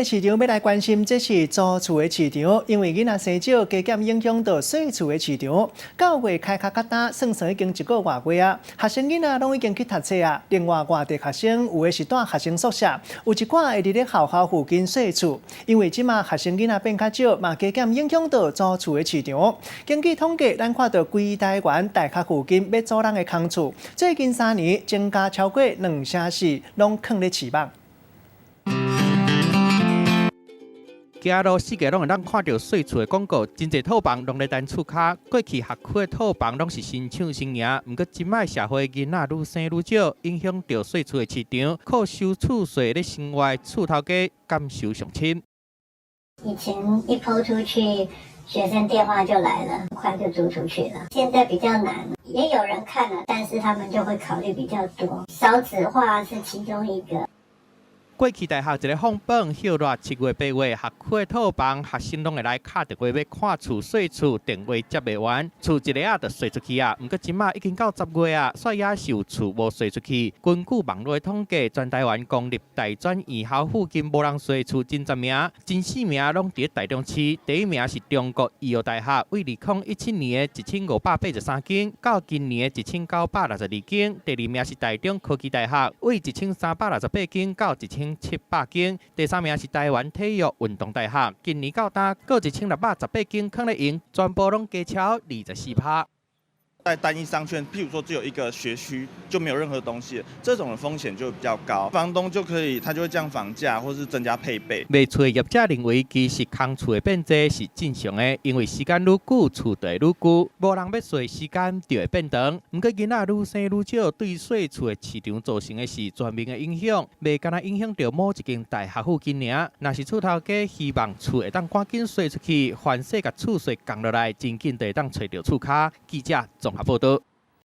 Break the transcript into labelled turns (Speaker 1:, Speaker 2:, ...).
Speaker 1: 市場欲來關心，這是租厝的市場，因為囡仔生少，加減影響到細厝的市場。教會開較較早，算算已經一個外月啊，學生囡仔攏已經去讀冊啊。另外，外地學生有的是蹛學生宿舍，有一寡會佇咧學校附近稅厝。因為這馬學生囡仔變較少，嘛加減影響到租厝的市場。根據統計，咱看到規台灣大學附近欲租人的空厝，最近3年增加超過兩成四，攏囥咧市網。
Speaker 2: 行路四界攏會當看著稅厝的廣告，真濟套房攏咧等厝跤。過去學區的套房攏是新搶先贏，毋過這擺社會囡仔愈生愈少，影響著細厝的市場，靠收厝稅咧生活的厝頭家感受上深。
Speaker 3: 以前一拋出去，學生電話就來了，快就租出去了。現在比較難，也有人看了，但是他們就會考慮比較多，少子化是其中一個。
Speaker 2: 過去大學一个放榜，歇熱7月8月，學區的套房，學生攏會來敲電話欲看厝、稅厝，電話接袂完，厝一下仔就稅出去啊。毋過這馬已經到10月啊，煞猶是有厝無稅出去。根據網路的統計，全台灣公立大專院校附近無人稅厝前10名，前四名攏佇台中市。第一名是中國醫藥大學，為2017年的1583間，到今年的1962間。第二名是台中科技大學，為1368間到1700間。第三名是台灣體育運動大學，今年到今，閣1618間囥咧用，全部攏加超24%。
Speaker 4: 在單一商圈，譬如說只有一個學區，就沒有任何東西，這種的風險就比較高。房東就可以，他就會降房價，或是增加配備。
Speaker 2: 賣厝的業者認為，其實空厝的變濟是正常的，因為時間愈久，厝就會愈舊，無人欲稅，時間就會變長。毋過囡仔愈生愈少，對細厝的市場造成的是全面的影響，袂干焦影響著某一間大學附近爾。若是厝頭家希望厝會當趕緊稅出去，凡勢共厝稅降落來，真緊就會當揣著厝跤。記者綜合報導。